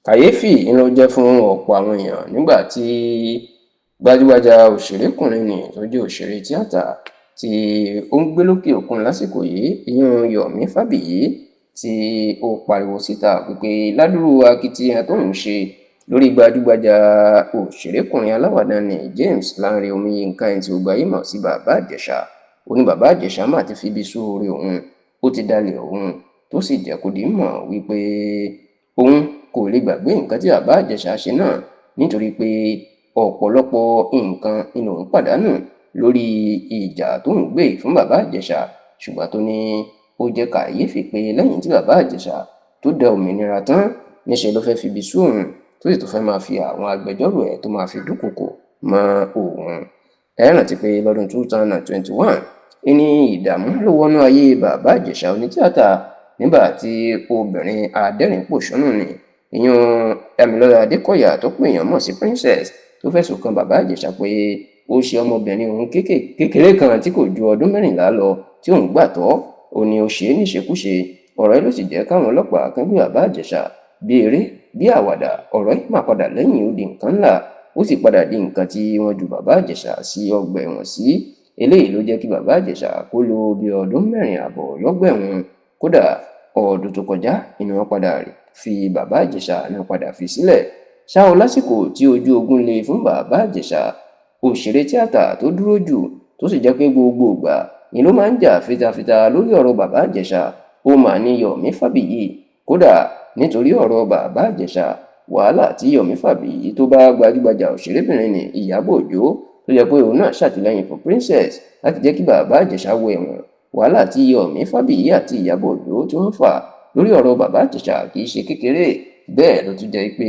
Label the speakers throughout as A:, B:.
A: Kàyééfì ló jẹ́ fún ọ̀pọ̀ àwọn èèyàn nígbà tí gbajúgbajà òṣèrékùnrin nni tó jẹ́ òṣèré tíátà tí ó ń gbé lókè òkun lásìkò yìí, ìyẹn Yomi Fabiyi, tí ó pariwo síta wípé ládùrú akitiyan tóun ṣe lórí gbajúgbajà òṣèrékùnrin aláwàdà nni James Lanre Omiyinka, ẹni tí gbogbo ayé mọ̀ sí Bàbá Ìjẹ̀ṣà. Ó ní Bàbá Ìjẹ̀ṣà mà ti fi ibi sú orí òun, ó ti dalẹ̀ òun, tó sì jẹ́ kó di mọ̀ wípé òun kò lè gbàgbé nǹkan tí Bàbá Ìjẹ̀ṣà ṣe náà, nítorí pé ọ̀pọ̀lọpọ̀ nǹkan ni òun pàdánù lórí ìjà tó ń gbé fún Bàbá Ìjẹ̀ṣà. Ṣùgbọ́n tó ní ó jẹ́ kàyéfì pé lẹ́yìn tí Bàbá Ìjẹ̀ṣà tó da òmìnira tán, níṣẹ́ ló fẹ́ fi ibi sú òun, tó sì tún fẹ́ máa fi àwọn agbẹjọ́rò ẹ̀ tó máa fi dúnkòokò mọ́ òun. Ẹ rántí pé lọ́dún 2021 ní ìdààmú ló wọnú ayé Bàbá Ìjẹ̀ṣà onítíátà, nígbà tí obìnrin adẹ́rìn-pòṣónú ni, ìyún Dámilọ́lá Adékọ̀yà, tó pè èèyàn mọ̀ sí Princess, tó fẹ̀sùn kan Bàbá Ìjẹ̀ṣà pé ó ṣe ọmọbìnrin òun kékeré kan tí kò ju ọdún 14 lọ tí òun gbà tọ́, ó ní ó ṣe é níṣekúṣe. Ọ̀rọ̀ yìí ló sì jẹ́ káwọn ọlọ́pàá kan gbé Bàbá Ìjẹ̀ṣà bí eré bí àwàdà. Ọ̀rọ̀ yìí má padà lẹ́yìn, ó di nǹkan ńlá, ó sì padà di nǹkan tí wọ́n ju Bàbá Ìjẹ̀ṣà sí ọgbà ẹ̀wọ̀n sí. Eléyìí ló jẹ́ kí Bàbá Ìjẹ̀ṣà kó lò bí ọdún 4.5 lọ́gbà ẹ̀wọ̀n. Kódà ọdún tó kọjá ni wọ́n padà fi Bàbá Ìjẹ̀ṣà náà padà fi sílẹ̀. Ṣá o, lásìkò tí ojú ogun le fún Bàbá Ìjẹ̀ṣà, òṣèré tíátà tó dúró jù, tó sì jẹ́ pé gbogbo ìgbà ni ló máa ń jà fitafita lórí ọ̀rọ̀ Bàbá Ìjẹ̀ṣà, ó mà ní Yomi Fabiyi. Kódà nítorí ọ̀rọ̀ Bàbá Ìjẹ̀ṣà, wàhálà tí Yomi Fabiyi tó bá gbajúgbajà òṣèrébìnrin ní Ìyábọ̀ Òjó, tó jẹ́ pé òun náà ṣàtìlẹ́yìn fún Princess láti jẹ́ kí Bàbá Ìjẹ̀ṣà wọ ẹ̀wọ̀n, wàhálà tí Yomi Fabiyi àti Ìyábọ̀ Òjó tí wọ́n fà lórí ọ̀rọ̀ Bàbá Ìjẹ̀ṣà kì í ṣe kékeré. Bẹ́ẹ̀ ló tún jẹ́ pé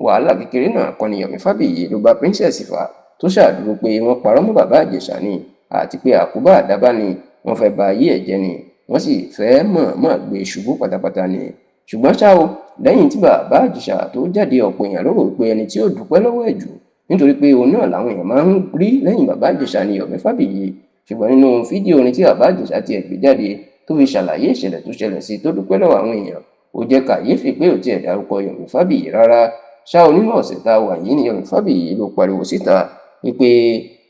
A: wàhálà kékeré náà kọ́ ni Yomi Fabiyi ló bá Princess fà, tó ṣàdúró pé wọ́n parọ́ mọ́ Bàbá Ìjẹ̀ṣà ni, àti pé àkóbá àdábá ni, wọ́n fẹ́ ba ayé ẹ̀ jẹ́ ni, wọ́n sì fẹ́ mọ̀ọ́mọ̀ gbé ṣubú pátápátá ni. Ṣùgbọ́n ṣá o, lẹ́yìn tí Bàbá Ìjẹ̀ṣà tó jáde, ọ̀pọ̀ èèyàn ló rò pé ẹni tí ó dúpẹ́ lọ́wọ́ ẹ̀ jù, nítorí pé òun náà làwọn èèyàn máa ń rí lẹ́yìn Bàbá Ìjẹ̀ṣà, ni Yomi Fabiyi. Ṣùgbọ́n nínú fídíò orin tí Bàbá Ìjẹ̀ṣà tiẹ̀ gbé jáde tó fi ṣàlàyé ìṣẹ̀lẹ̀ tó ṣẹlẹ̀ sí, tó dúpẹ́ lọ́wọ́ àwọn èèyàn, ó jẹ́ kàyéfì pé ò tiẹ̀ dárúkọ Yomi Fabiyi rárá. Ṣá o, nínú ọ̀sẹ̀ tá a wà yìí ni Yomi Fabiyi ló pariwo síta wípé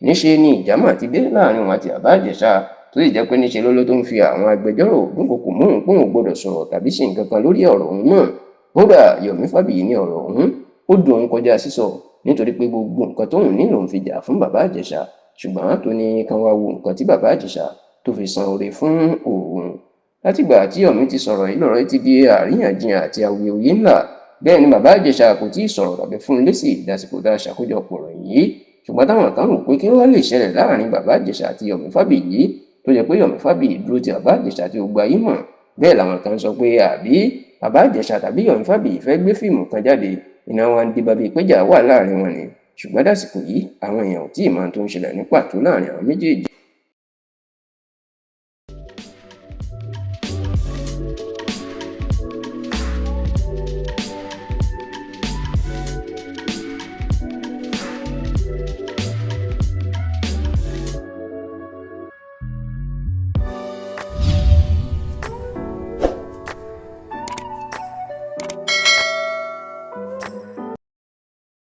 A: níṣe ni ìjà mà ti dé láàrin òun àti Bàbá Ìjẹ̀ṣà, tó sì jẹ́ pé níṣe ló tó ń fi àwọn agbẹjọ́rò dúnkokò mọ́ òun pé òun ò gbọdọ̀ sọ̀rọ̀ tàbí ṣe nǹkan kan lórí ọ̀rọ̀ òun náà. Kódà Yomi Fabiyi ní ọ̀rọ̀ òun ó dùn òun kọjá sísọ, nítorí pé gbogbo nǹkan tóun ní lòun fi jà fún Bàbá Ìjẹ̀ṣà, ṣùgbọ́n tó ní kán wá wo nǹkan tí Bàbá Ìjẹ̀ṣà tó fi san oore fún òun. Látìgbà tí Yomi ti sọ̀rọ̀ yìí, lọ̀rọ̀ yìí ti di àríyànjiyàn àti awuyewuye ńlá. Bẹ́ẹ̀ ni Bàbá Ìjẹ̀ṣà kò tí ì sọ̀rọ̀ tàbí fún un lésì dásìkò tá a ṣàkójọpọ̀ ọ̀rọ̀ yìí. Ṣùgbọ́n táwọn kan rò pé kí wọ́n lè ṣẹlẹ̀ láàrin Bàbá Ìjẹ̀ṣà àti Yomi Fabiyi, tó jẹ́ pé Yomi Fabiyi dúró ti Bàbá Ìjẹ̀ṣà tí gbogbo ayé mọ̀. Bẹ́ẹ̀ làwọn kan sọ pé àbí Bàbá Ìjẹ̀ṣà tàbí Yomi Fabiyi fẹ́ gbé fíìmù kan jáde, iná wa ń dé bá bíi péjà wà láàrin wọn ni. Ṣùgbọ́n dásìkò yìí, àwọn èèyàn ò tí ì mọ ohun tó ń ṣẹlẹ̀ ní pàtó láàrin àwọn méjèèjì.